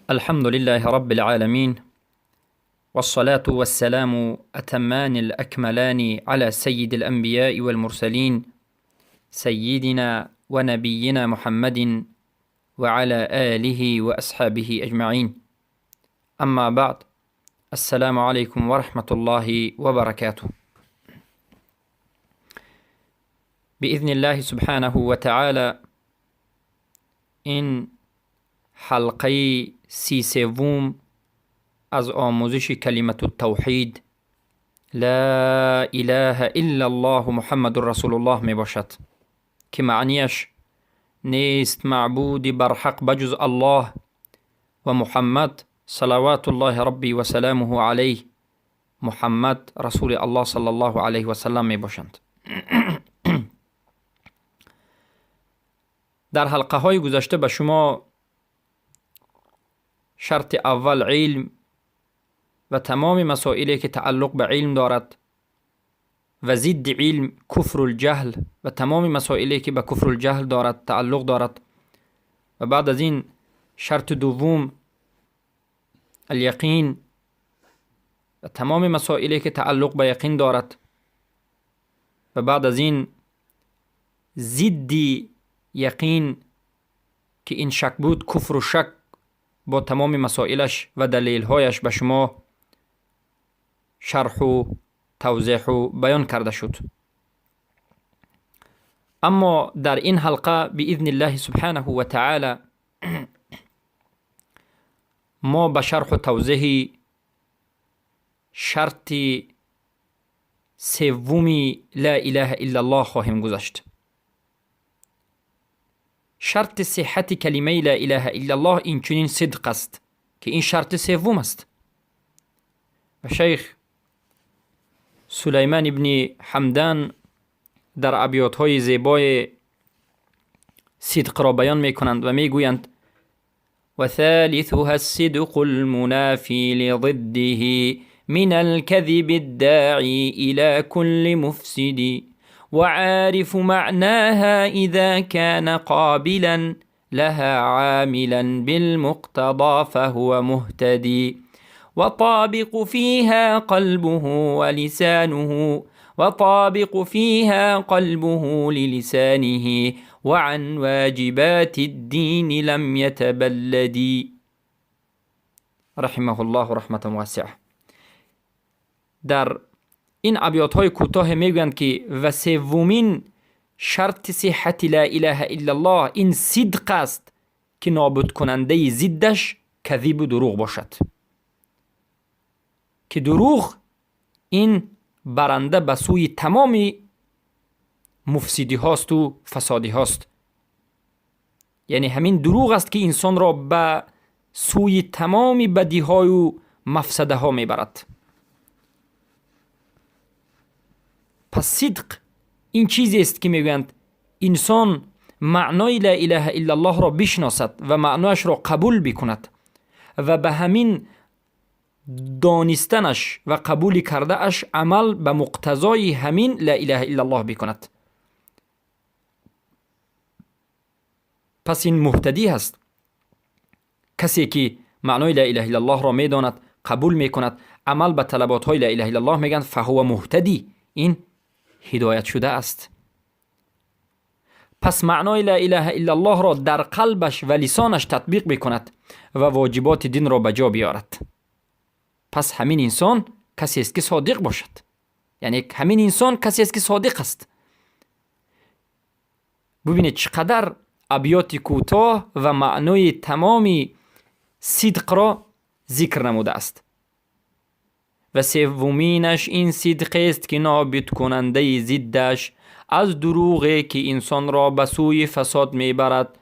الحمد لله رب العالمين، والصلاة والسلام أتمان الأكملان على سيد الأنبياء والمرسلين، سيدنا ونبينا محمد وعلى آله وأصحابه أجمعين. أما بعد، السلام عليكم ورحمة الله وبركاته. بإذن الله سبحانه وتعالى این حلقه 33 از آموزش کلمة التوحید لا اله الا الله محمد رسول الله می باشد که معنیش نیست معبود برحق بجز الله و محمد صلوات الله ربی و سلامه علیه، محمد رسول الله صلی الله علیه و سلم می باشند. در حلقه های گذشته به شما شرط اول علم و تمام مسائلی که تعلق به علم دارد و ضد علم کفر الجهل و تمام مسائلی که به کفر الجهل دارد تعلق دارد، و بعد از این شرط دوم الیقین و تمام مسائلی که تعلق به یقین دارد، و بعد از این ضد یقین که این شک بود، کفر و شک با تمام مسائلش و دلیلهایش به شما شرح و توضیح و بیان کرده شد. اما در این حلقه باذن الله سبحانه و تعالی ما به شرح و توضیح شرط سوم لا اله الا الله خواهیم گذشت. شرط صحت کلمه لا اله الا الله این چنین صدق است که این شرط سوم است. و شیخ سلیمان ابن حمدان در ابیات های زیبای صدق را بیان می کنند و می گویند: و ثالثها الصدق المنافی لضده من الكذب الداعی الى كل مفسد، وعارف معناها إذا كان قابلا لها عاملا بالمقتضى فهو مهتدي، وطابق فيها قلبه ولسانه، وطابق فيها قلبه للسانه، وعن واجبات الدين لم يتبلد. رحمه الله رحمة واسعة. در این ابیات های کوتاه میگویند که و سومین شرط صحت لا اله الا الله این صدق است که نابود کننده ضدش کذب و دروغ باشد، که دروغ این برنده به سوی تمام مفسدی هاست و فسادی هاست. یعنی همین دروغ است که انسان را به سوی تمام بدی های و مفسده ها میبرد. پس صدق این چیزی است که میگویند انسان معنای لا اله الا الله را بشناسد و معنایش را قبول بکند و به همین دانستنش و قبول کرده اش عمل به مقتضای همین لا اله الا الله بکند. پس این مهتدی هست، کسی که معنای لا اله الا الله را میداند، قبول میکند، عمل به طلبات های لا اله الا الله میگن، فهو مهتدی، این هدایت شده است. پس معنای لا اله الا الله را در قلبش و لسانش تطبیق بکند و واجبات دین را به جا بیارد. پس همین انسان کسی است که صادق باشد، یعنی همین انسان کسی است که صادق است. ببینید چقدر ابیات کوتاه و معنای تمام صدق را ذکر نموده است. و سومینش این صدق است که نابود کننده ضدش از دروغی که انسان را به سوی فساد میبرد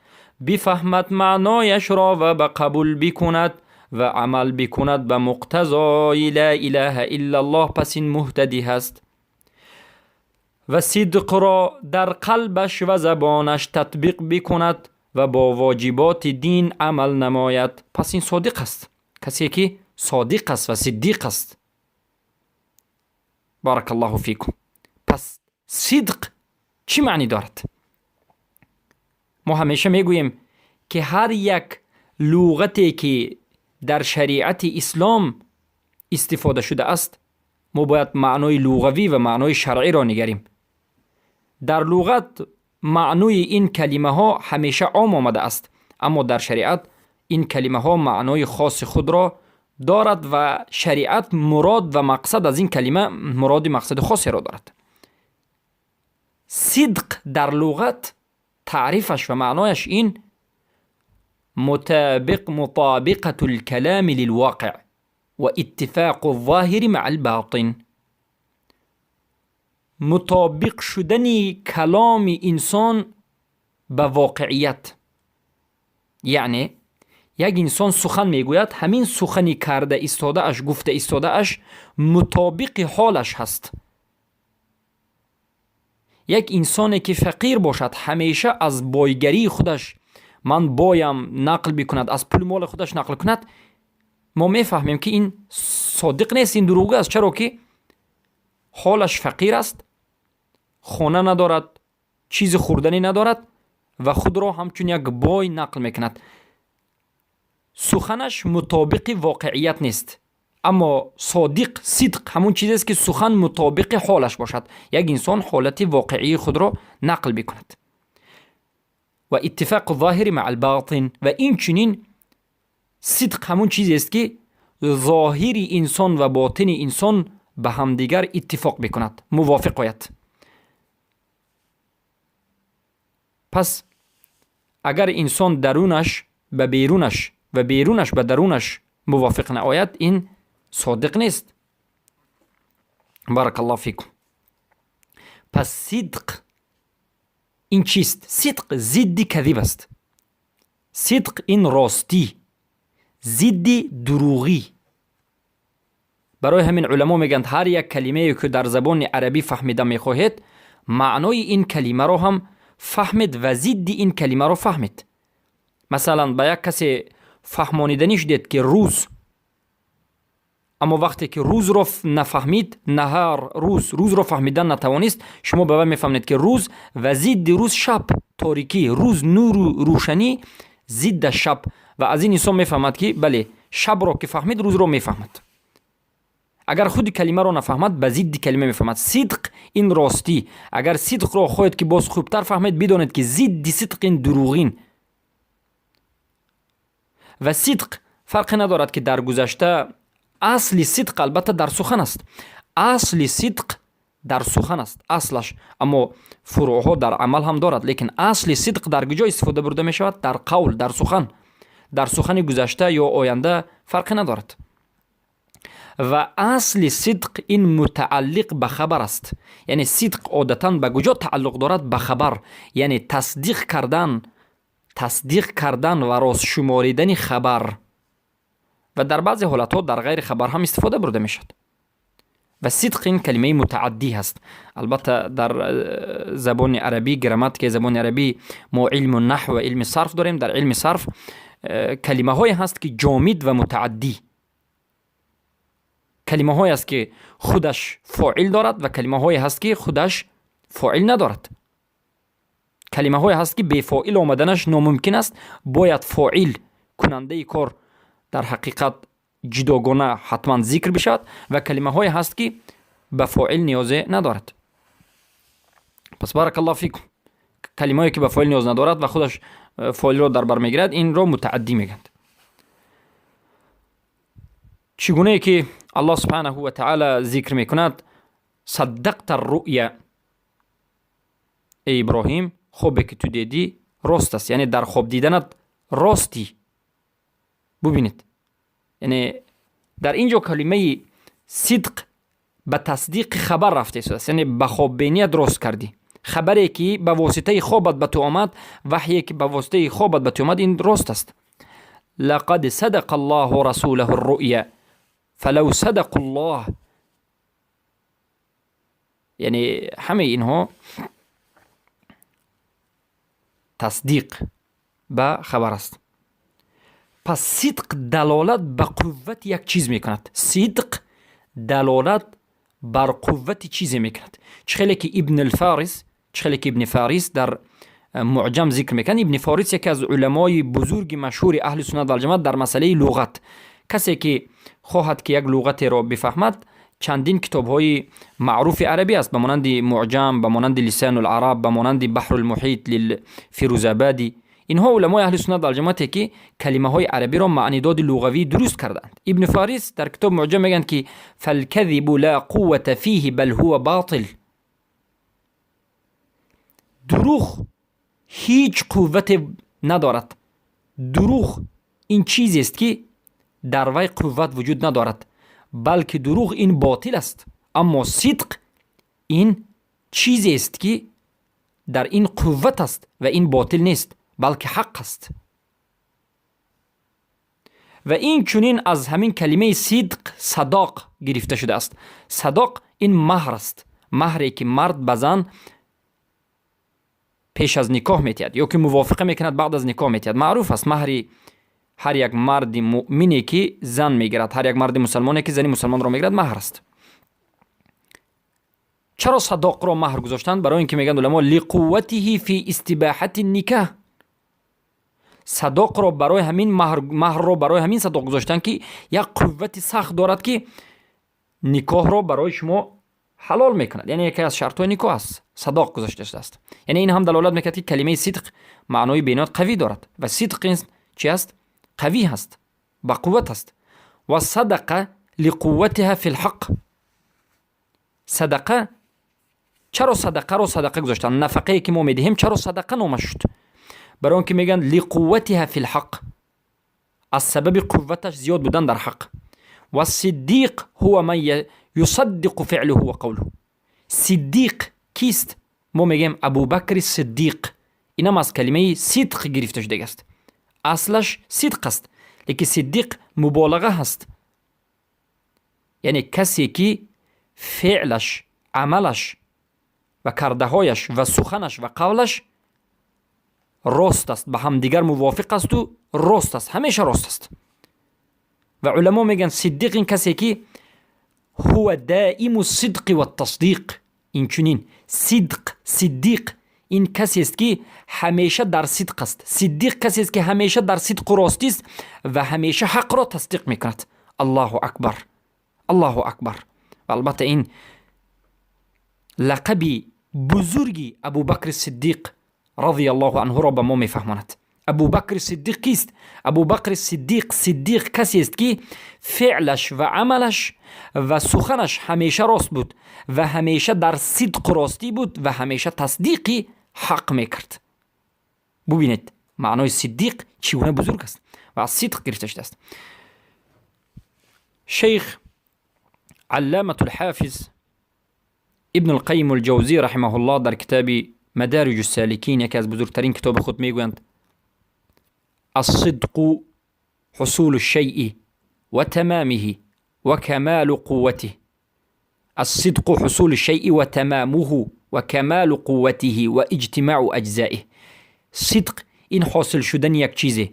بفهمد معنایش را و به قبول بکند و عمل بکند به مقتضای لا اله الا الله، پس این مهتدی هست. و صدق را در قلبش و زبانش تطبیق بکند و با واجبات دین عمل نماید، پس این صادق است، کسی که صادق است و صدیق است. بارک الله فیکم. پس صدق چی معنی دارد؟ ما همیشه میگوییم که هر یک لغتی که дар шариати ислом истифода шудааст, мо бояд маънои луғавӣ ва маънои шаръиро нигарем. Дар луғат маънои ин калимаҳо ҳамеша ом омадааст, аммо дар шариат ин калимаҳо маънои хоси худро дорад ва шариат мурод ва мақсад аз ин калима муроди мақсади хосеро дорад. Сидқ дар луғат таърифаш ва маънояш ин مطابقة الكلام للواقع واتفاق الظاهر مع الباطن. Мутобиқ шудани каломи инсон ба воқеият. Яъне як инсон сухан мегӯяд, ҳамин сухани карда истодааш, гуфта истодааш мутобиқи ҳолаш ҳаст. Як инсоне ки фақир бошад, ҳамеша аз бойгарии худаш ман боям нақл бикунад, аз пули моли худаш нақл кунад, мо мефаҳмем, ки ин содиқ нест, ин дурӯғгӯ аст. Чаро ки ҳолаш фақир аст, хона надорад, чизи хӯрданӣ надорад ва худро ҳамчун як бой нақл мекунад. Суханаш мутобиқи воқеият нест. Аммо содиқ, сидқ ҳамун чизест, ки сухан мутобиқи ҳолаш бошад, як инсон ҳолати воқеии худро нақл бикунад. واتفاق الظاهر مع الباطن. Ва инчунин сидқ ҳамун чизест, ки зоҳири инсон ва ботини инсон ба ҳамдигар иттифоқ бикунад, мувофиқ ояд. Пас агар инсон дарунаш ба берунаш ва берунаш ба дарунаш мувофиқ наояд, ин содиқ нест. بارك الله فيكم. Пас сидқ ин чист? Сидқ зидди кадиб аст. Сидқ ин ростӣ, зидди дурӯғӣ. Барои ҳамин уламо мегӯянд, ҳар як калимае, ки дар забони арабӣ фаҳмида мехоҳед, маънои ин калимаро ҳам фаҳмед ва зидди ин калимаро фаҳмед. Масалан, ба як касе фаҳмониданӣ шудед, ки рӯз, аммо вақте ки рӯзро нафаҳмид, نهار, рӯз, рӯзро фаҳмидан натавонист, шумо ба вай мефаҳмед, ки рӯз ва зидди рӯз шаб, торикӣ, рӯз нуру рӯшанӣ, зидда шаб. Ва аз ин инсон мефаҳмад, ки бале, шабро ки фаҳмид, рӯзро мефаҳмад. Агар худи калимаро нафаҳмад, ба зидди калима мефаҳмад. Сидқ ин ростӣ. Агар сидқро хоҳед, ки боз хубтар фаҳмед, бидонед, ки зидди сидқ ин дурӯғин. Ва сидқ фарқе надорад, ки дар гузашта. Асли сидқ албатта дар сухан аст, асли сидқ дар сухан аст аслаш, аммо фурӯъҳо дар амал ҳам дорад. Лекин асли сидқ дар куҷо истифода бурда мешавад? Дар қавл, дар сухан. Дар сухани гузашта ё оянда фарқе надорад. Ва асли сидқ ин мутааллиқ ба хабар аст. Яъне сидқ одатан ба куҷо тааллуқ дорад? Ба хабар, яъне тасдиқ кардан, тасдиқ кардан ва ростшуморидани хабар. Ва дар баъзе ҳолатҳо дар ғайри хабар ҳам истифода бурда мешавад. Ва сидқ ин калимаи мутааддӣ ҳаст. Албатта, дар забони арабӣ, грамматикаи забони арабӣ мо илму наҳв ва илми сарф дорем. Дар илми сарф калимаҳое ҳаст, ки ҷомид ва мутааддӣ, калимаҳое аст, ки худаш фоил дорад, ва калимаҳое ҳаст, ки худаш фоил надорад. Калимаҳое ҳаст, ки бефоил омаданаш номумкин аст, бояд фоил, кунандаи кор дар ҳақиқат ҷудогона ҳатман зикр бишавад, ва калимаҳое ҳаст, ки ба фоил ниёзе надорад. Пас بارك الله فيكم. Калимаҳое, ки ба фоил ниёз надорад ва худаш фоилро дар бар мегирад, инро мутааддӣ мегӯянд. Чӣ гунае ки Аллоҳ سبحانه وتعالى зикр мекунад: صدقت الرؤيا, эй Иброҳим, хобе ки ту дидӣ, рост аст. Яъне дар хоб диданат ростӣ. Бубинед, яъне дар ин ҷо калимаи сидқ ба тасдиқи хабар рафта истодааст, яъне ба хоббиният рост кардӣ. Хабаре, ки ба воситаи хобат ба ту омад, ваҳйе, ки ба воситаи хобат ба ту омад, ин рост аст. لقد صدق الله رسوله الرؤيا فلو صدقوا الله. Яъне ҳамаи инҳо тасдиқ ба хабар аст. Пас сидқ далолат ба қуввати як чиз мекунад, сидқ далолат бар қуввати чизе мекунад. Чӣ хеле ки Ибн Фарис, чӣ хеле ки Ибни Фарис дар Муъҷам зикр мекунад. Ибни Форис яке аз уламои бузурги машҳури аҳли суннат валҷамоат дар масъалаи луғат. Касе ки хоҳад, ки як луғатеро бифаҳмад, чандин китобҳои маъруфи арабӣ аст, ба монанди Муъҷам, ба монанди Лисонулараб, ба монанди Баҳрулмуҳит Фирӯзабадӣ. Инҳо уламои аҳли суннат валҷамоате, ки калимаҳои арабиро маънидоди луғавӣ дуруст кардаанд. Ибни Фарис дар китоб Муъҷам мегӯянд, ки فالكذب لا قوة فيه بل هو باطل. Дурӯғ ҳеҷ қуввате надорад. Дурӯғ ин чизест, ки дар вай қувват вуҷуд надорад, балки дурӯғ ин ботил аст. Аммо сидқ ин чизест, ки дар ин қувват аст ва ин ботил нест, балки ҳақ аст. Ва инчунин аз ҳамин калимаи сидқ садоқ гирифта шудааст. Садоқ ин маҳр аст, маҳре ки мард ба зан пеш аз никоҳ метиҳад ё ки мувофиқа мекунад, баъд аз никоҳ метиҳад. Маъруф аст маҳри ҳар як марди муъмине, ки зан мегирад, ҳар як марди мусалмоне, ки зани мусалмонро мегирад, маҳр аст. Чаро садоқро маҳр гузоштанд? Барои ин ки, мегӯянд уламо, لقوته في استباحة النكاح. Садоқро барои ҳамин, маҳрро барои ҳамин садоқ гузоштанд, ки як қуввати сахт дорад, ки никоҳро барои шумо ҳалол мекунад, яъне яке аз шартҳои никоҳ аст, садоқ гузошта шудааст. Яъне ин ҳам далолат мекунад, ки калимаи сидқ маънои бениҳоят қавӣ дорад. Ва сидқ ин чи аст? Қавӣ ҳаст, ба қувват аст. والصدقة لقوتها في الحق. Садақа, чаро садақаро садақа гузоштанд? Нафақае ки мо медиҳем, чаро садақа номаш шуд? Барои он ки мегӯянд لقوتها في الحق, аз сабаби қувваташ зиёд будан дар ҳақ. والصديق هو من يصدق فعله وقوله. Сиддиқ кист? Мо мегӯем Абубакри Сиддиқ. Инам аз калимаи сидқ гирифта шудагааст. Аслаш сидқ аст, лекин сиддиқ муболаға ҳаст, яъне касе ки феълаш, амалаш ва кардаҳояш ва суханаш ва қавлаш рост аст, ба ҳамдигар мувофиқ асту рост аст, ҳамеша рост аст. Ва уламо мегӯянд, сиддиқ ин касе ки هو دائم الصدق والتصديق. Инчунин сидқ, сиддиқ ин касест, ки ҳамеша дар сидқ аст. Сиддиқ касест, ки ҳамеша дар сидқу ростист ва ҳамеша ҳақро тасдиқ мекунад. Аллоҳу акбар, Аллоҳу акбар! Ва албатта ин лақаби бузурги Абубакри Сиддиқ разияллоҳу анҳуро ба мо мефаҳмонад. Абубакри Сиддиқ кист? Абубакри Сиддиқ, сиддиқ касест, ки феълаш ва амалаш ва суханаш ҳамеша рост буд ва ҳамеша дар сидқу ростӣ буд ва ҳамеша тасдиқи ҳақ мекард. Бубинед, маънои сиддиқ чӣ гуна бузург аст ва аз сидқ гирифта шудааст. Шейх Алламату Лҳофиз Ибну Лқайиму Лҷавзӣ раҳимаҳуллоҳ дар китоби Мадариҷу Саликин, яке аз бузургтарин китоби худ, мегӯянд: الصدق حصول الشيء وتمامه وكمال قوته. الصدق حصول الشيء وتمامه وكمال قوته واجتماع أجزائه. Сидқ ин ҳосил шудани як чизе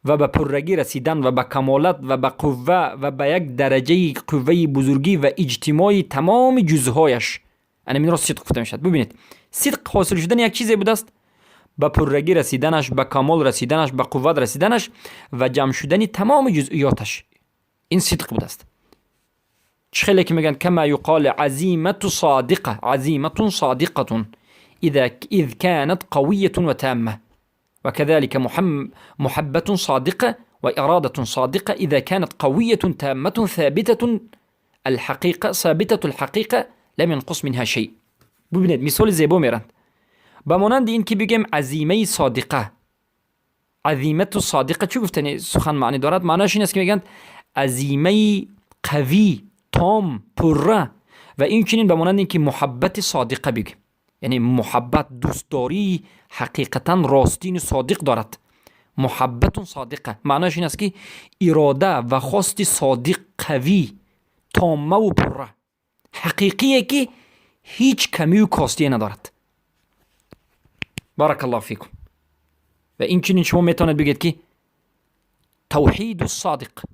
ва ба пуррагӣ расидан ва ба камолат ва ба қувва ва ба як дараҷаи қувваи бузургӣ ва иҷтимои тамоми ҷузъҳояш, анаминро сидқ гуфта мешавад. Бубинед, сидқ ҳосил шудани як чизе будааст, ба пуррагӣ расиданаш, ба камол расиданаш, ба қувват расиданаш ва ҷамъ шудани тамоми ҷузъиёташ, ин сидқ будааст. Чӣ хеле ки мегӯянд: كما يقال عزيمة صادقة، عزيمة صادقة إذ كانت قوية وتامة، وكذلك محبة صادقة وإرادة صادقة إذا كانت قوية تامة ثابتة الحقيقة، ثابتة الحقيقة، لم ينقص منها شيء. Бубинед, мисоли зебо меранд: ба монанди ин ки бигӯем азимаи содиқа. Азимату содиқа чӣ гуфтани сухан маънӣ дорад? Маънояш ин аст, ки мегӯянд азимаи қавӣ, том, пурра. Ва инчунин ба монанди ин ки муҳаббати содиқа бигӯем, яъне муҳаббат, дӯстдории ҳақиқатан ростину содиқ дорад. محبة صادقة маънояш ин аст, ки ирода ва хости содиқ, қавӣ, томмаву пурра, ҳақиқие, ки ҳеҷ камию костие надорад. بارك الله فيكم. Ва инчунин шумо метавонед бигӯед, ки توحيد الصادق,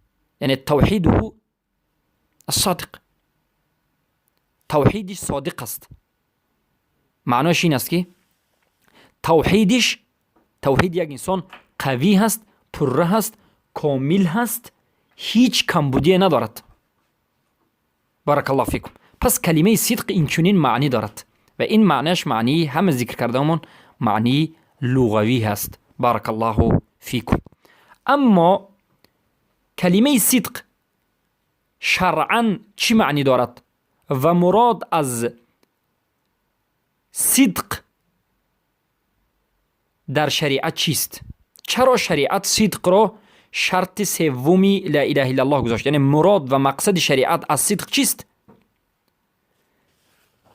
яъне توحيده الصادق, тавҳиди содиқ аст. Маънояш ин аст, ки тавҳидиш, тавҳиди як инсон қавӣ ҳаст, пурра ҳаст, комил ҳаст. ҳеҷ камбудие надорад. بارک الله فیکم. پس کلمه صدق اینچنین معنی دارد و این معنیش معنی همه ذکر کردهمون معنی لغوی هست. بارک الله فیکم. اما کلمه صدق شرعا چی معنی دارد و مراد از صدق در شریعت چیست؟ چرا شریعت صدق را شرط سومی لا اله الا الله گذاشت؟ یعنی مراد و مقصد شریعت از صدق چیست؟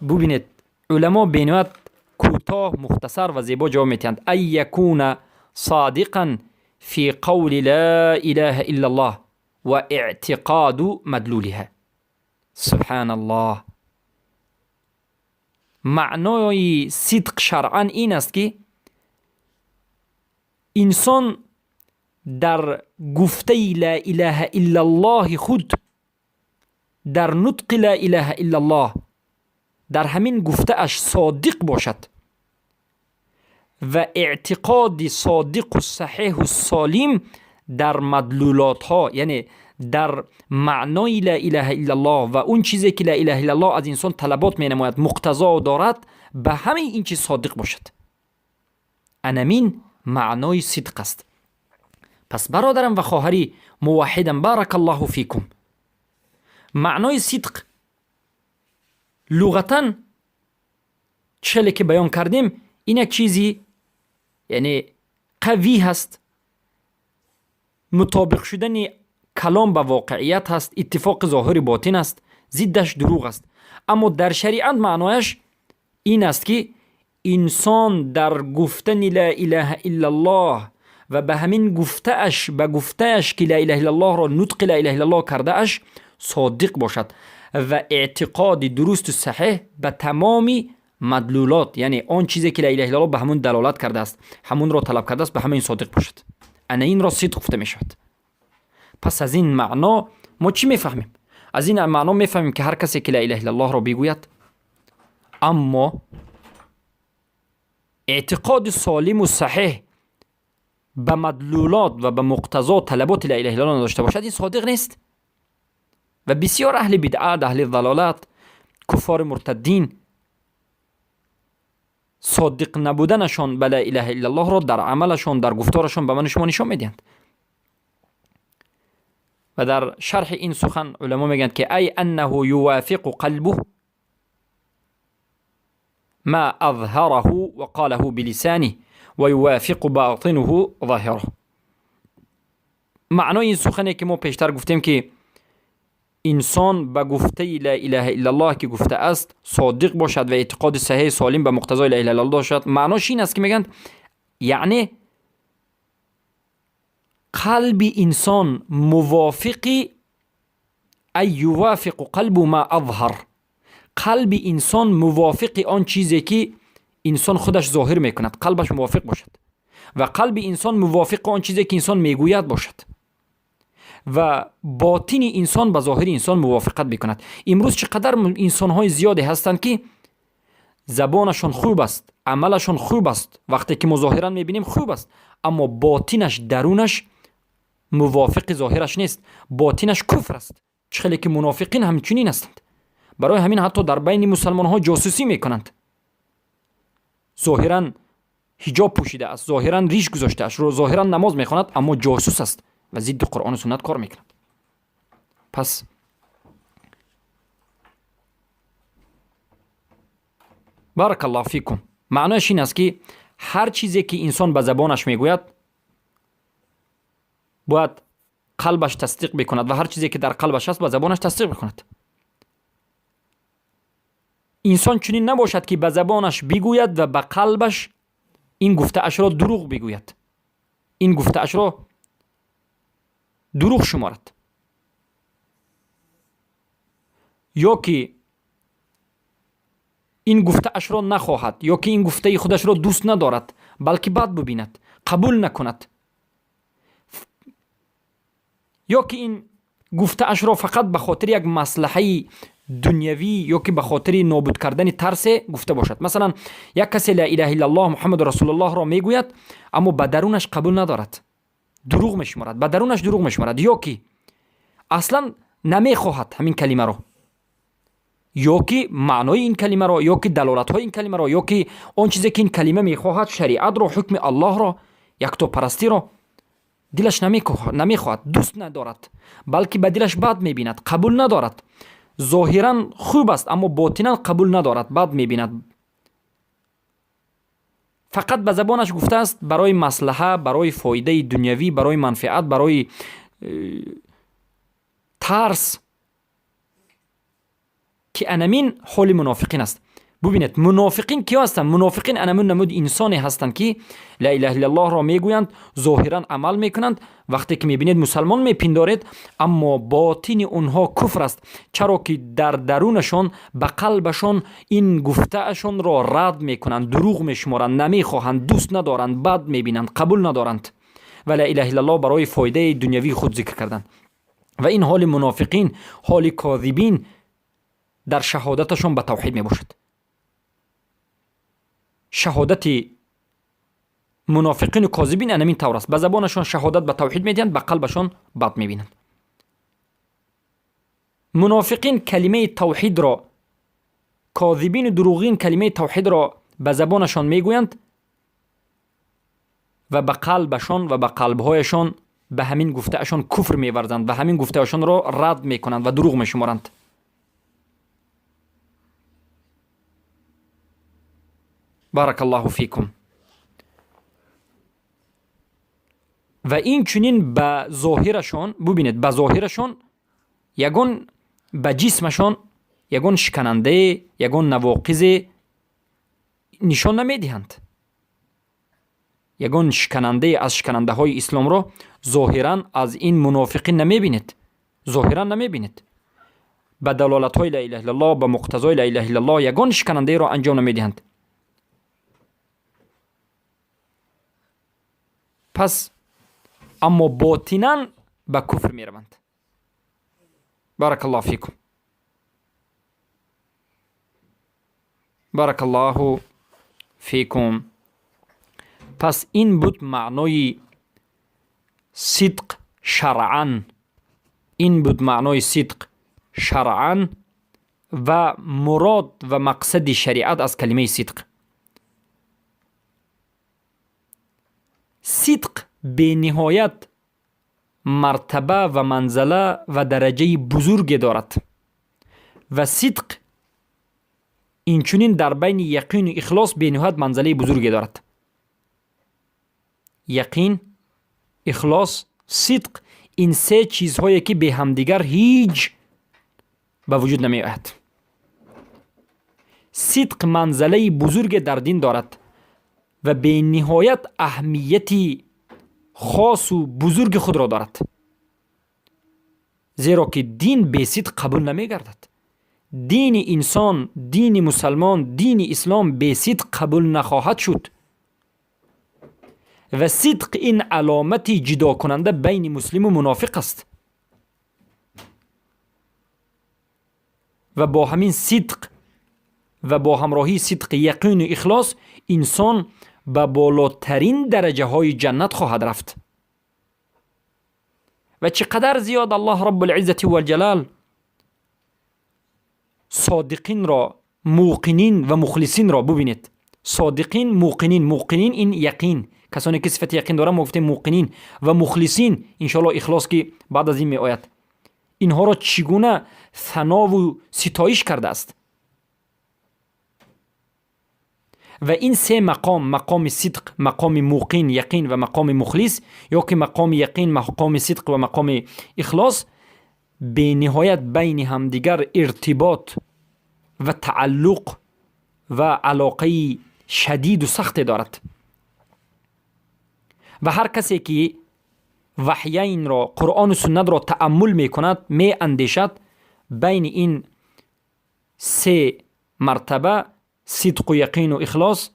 ببینید علما بینوت کوتاه، مختصر و زیبا جواب میتند: ای یکون صادقا فی قول لا اله الا الله و اعتقاد مدلولها. سبحان الله. معنای صدق شرعا این است که انسان در گفته لا اله الا الله خود، در نطق لا اله الا الله، در همین گفته اش صادق باشد و اعتقاد صادق و صحیح و سالم در مدلولات ها، یعنی در معنای لا اله الا الله و اون چیزی که لا اله الا الله از انسان طلبات می نماید، مقتضا دارد، به همه این چیز صادق باشد. انمین معنای صدق است. پس برادرم و خواهری موحدم، بارک الله فیکم، معنای صدق لغتا چلی که بیان کردیم این یک چیزی یعنی قوی هست، مطابق شدن کلام به واقعیت هست، اتفاق ظاهر باطن است، ضدش دروغ است. اما در شریعت معنایش این است که انسان در گفتن لا اله الا الله و به همین گفتهش، به گفتهش که لا اله الا الله را نطق لا اله الا الله کرده اش صادق باشد و اعتقاد درست و صحیح به تمامی مدلولات، یعنی آن چیزی که لا اله الا الله به همون دلالت کرده است، همون را طلب کرده است، به همین صادق باشد. انا این را صدق گفته می شود. پس از این معنا ما چی میفهمیم؟ از این معنا میفهمیم که هر کسی که لا اله الا الله را بگوید اما اعتقاد سالم و صحیح به مدلولات و به مقتضا طلبات لا اله الا الله نداشته باشد، این صادق نیست. و بسیار اهل بدعت، اهل ضلالت، کفار مرتدین صادق نبودنشان به لا اله الا الله را در عملشان، در گفتارشان به من شما نشان میدهند. و در شرح این سخن علما میگن که ای انه یوافق قلبه ما اظهره و قاله بلسانه و یوافق باطنه ظاهره. معنای این سخنی که ما پیشتر گفتیم که انسان به گفته لا اله الا الله که گفته است صادق باشد و اعتقاد صحیح سالم به مقتضای لا اله الا الله باشد، معناش این است که میگن یعنی قلب انسان موافق، ای یوافق قلب ما اظهر، قلب انسان موافق آن چیزی که انسان خودش ظاهر میکند، قلبش موافق باشد و قلب انسان موافق آن چیزی که انسان میگوید باشد و باطن انسان به ظاهر انسان موافقت میکند. امروز چقدر انسانهای زیادی هستند که زبانشان خوب است، عملشان خوب است، وقتی که ما ظاهرا میبینیم خوب است، اما باطنش، درونش موافق ظاهرش نیست، باطنش کفر است. چخیلی که منافقین همچنین هستند. برای همین حتی در بین مسلمان ها جاسوسی میکنند. ظاهرا حجاب پوشیده است، ظاهرا ریش گذاشته است، ظاهرا نماز میخواند، اما جاسوس است و ضد قرآن و سنت کار میکند. پس بارک الله فیکم، معنایش این است که هر چیزی که انسان به زبانش میگوید باید قلبش تصدیق بکند و هر چیزی که در قلبش است به زبانش تصدیق بکند. انسان چنین نباشد که به زبانش بگوید و به قلبش این گفته اش را دروغ بگوید، این گفته اش را دروغ شمارد، یا که این گفته اش را نخواهد، یا که این گفته خودش را دوست ندارد، بلکه بد ببیند، قبول نکند، یا که این گفته اش را فقط به خاطر یک مصلحه دنیوی یا که به خاطر نابود کردن ترس گفته باشد. مثلا یک کسی لا اله الا الله محمد رسول الله را میگوید اما به درونش قبول ندارد، دروغ میشمارد، به درونش دروغ میشمارد، یا که Аслан намехоҳад ҳамин калимаро, ё ки маънои ин калимаро, ё ки далолатҳои ин калимаро, ё ки он чизе ки ин калима мехоҳад, шариатро, ҳукми Аллоҳро, яктопарастиро дилаш намехоҳад, дӯст надорад, балки ба дилаш бад мебинад, қабул надорад. Зоҳиран хуб аст, аммо ботинан қабул надорад, бад мебинад. Фақат ба забонаш гуфтааст барои маслаҳа, барои фоидаи дунявӣ, барои манфиат, барои тарс, ки анамин ҳоли мунофиқин аст. Бубинед, мунофиқин киё ҳастанд? Мунофиқин анамун намуди инсоне ҳастанд, ки ла илаҳа иллаллоҳро мегӯянд, зоҳиран амал мекунанд. Вақте ки мебинед, мусалмон мепиндоред, аммо ботини онҳо куфр аст, чаро ки дар дарунашон, ба қалбашон ин гуфтаашонро рад мекунанд, дурӯғ мешуморанд, намехоҳанд, дӯст надоранд, бад мебинанд, қабул надоранд ва ла илаҳа иллаллоҳ барои фоидаи дунявии худ зикр карданд. Ва ин ҳоли мунофиқин, ҳоли козибин дар шаҳодаташон ба тавҳид мебошад. Шаҳодати мунофиқину козибин анамин тавр аст: ба забонашон шаҳодат ба тавҳид медиҳанд, ба қалбашон бад мебинанд. Мунофиқин калимаи тавҳидро, козибину дурӯғин калимаи тавҳидро ба забонашон мегӯянд ва ба қалбашон ва ба қалбҳояшон ба ҳамин гуфтаашон куфр меварзанд ва ҳамин гуфтаашонро рад мекунанд ва дурӯғ мешуморанд. Баракаллоҳу фикум. Ва инчунин ба зоҳирашон бубинед, ба зоҳирашон ягон, ба ҷисмашон ягон шиканандае, ягон навоқизе нишон намедиҳанд. Ягон шиканандае аз шиканандаҳои исломро зоҳиран аз ин мунофиқин намебинед, зоҳиран намебинед. Ба далолатҳои ла илаҳа иллаллоҳ, ба муқтазои ла илаҳа иллаллоҳ ягон шиканандаеро анҷом намедиҳанд. Пас аммо ботинан ба куфр мераванд. Баракаллоҳу фикум, баракаллоҳу фикум. Пас ин буд маънои сидқ шаръан, ин буд маънои сидқ шаръан ва мурод ва мақсади шариат аз калимаи сидқ. Сидқ бениҳоят мартаба ва манзала ва дараҷаи бузурге дорад ва сидқ инчунин дар байни яқину ихлос бениҳоят манзалаи бузурге дорад. Яқин, ихлос, сидқ ин се чизҳое ки бе ҳамдигар ҳеҷ ба вуҷуд намеояд. Сидқ манзалаи бузурге дар дин дорад ва бениҳоят аҳамияти хосу бузурги худро дорад, зеро ки дин бесидқ қабул намегардад. Дини инсон, дини мусалмон, дини ислом бесидқ қабул нахоҳад шуд. Ва сидқ ин аломати ҷудокунанда байни муслиму мунофиқ аст. Ва бо ҳамин сидқ ва бо ҳамроҳии сидқи яқину ихлос инсон ба болотарин дараҷаҳои ҷаннат хоҳад рафт. Ва чӣ қадар зиёд Аллоҳ Раббулиззати валҷалал содиқинро, муқинин ва мухлисинро бубинед. Содиқин, муқинин, муқинин ин яқин, касоне ки сифати яқин доранд мо гуфтем муқинин, ва мухлисин иншоаллоҳ ихлос ки баъд аз ин меояд. Инҳоро чӣ гуна санову ситоиш кардааст. Ва ин се мақом, мақоми сидқ, мақоми муқин, яқин ва мақоми мухлис, ё ки мақоми яқин, мақоми сидқ ва мақоми ихлос бениҳоят байни ҳамдигар иртибот ва тааллуқ ва алоқаи шадиду сахте дорад. Ва ҳар касе ки ваҳяйнро, Қуръону суннатро тааммул мекунад, меандешад, байни ин се мартаба сидқу яқину ихлос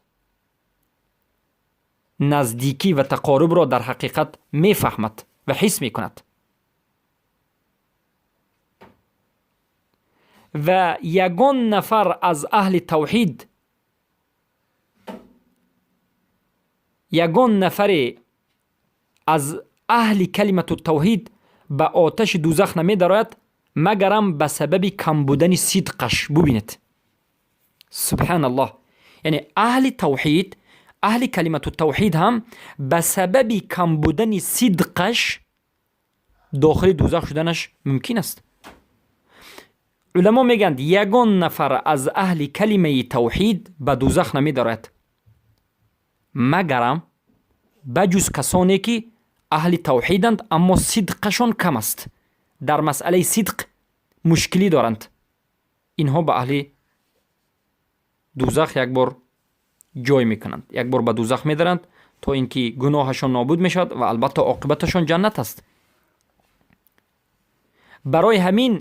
наздикӣ ва тақорубро дар ҳақиқат мефаҳмад ва ҳис мекунад. Ва ягон нафар аз аҳли тавҳид, ягон нафаре аз аҳли калимату тавҳид Ба оташи дӯзах намедарояд, магарам ба сабаби кам будани сидқаш. Бубинед, субҳаналлоҳ, яъне аҳли тавҳид, аҳли калимату тавҳид ҳам ба сабаби кам будани сидқаш дохили дӯзах шуданаш мумкин аст. Уламо мегӯянд, ягон нафар аз аҳли калимаи тавҳид ба дӯзах намедарояд, магарам ба ҷуз касоне, ки аҳли тавҳиданд, аммо сидқашон кам аст, дар масъалаи сидқ мушкилӣ доранд. Инҳо ба аҳли дӯзах як бор ҷой мекунанд, як бор ба дӯзах медаранд, то ин ки гуноҳашон нобуд мешавад ва албатта оқибаташон ҷаннат аст. Барои ҳамин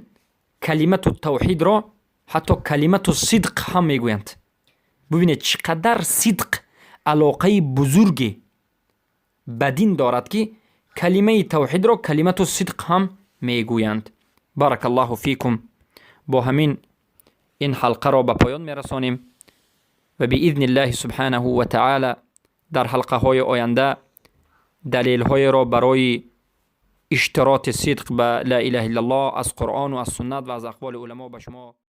калимату тавҳидро ҳатто калимату сидқ ҳам мегӯянд. Бубинед, чӣ қадар сидқ алоқаи бузурге ба дин дорад, ки калимаи тавҳидро калимату сидқ ҳам мегӯянд. بارك الله فيكم. Бо ҳамин ин ҳалқаро ба поён мерасонем ва بإذن الله سبحانه وتعالى дар ҳалқаҳои оянда далелҳоеро барои иштироти сидқ ба لا إله إلا الله аз Қуръону аз суннат ва аз ақволи уламо ба шумо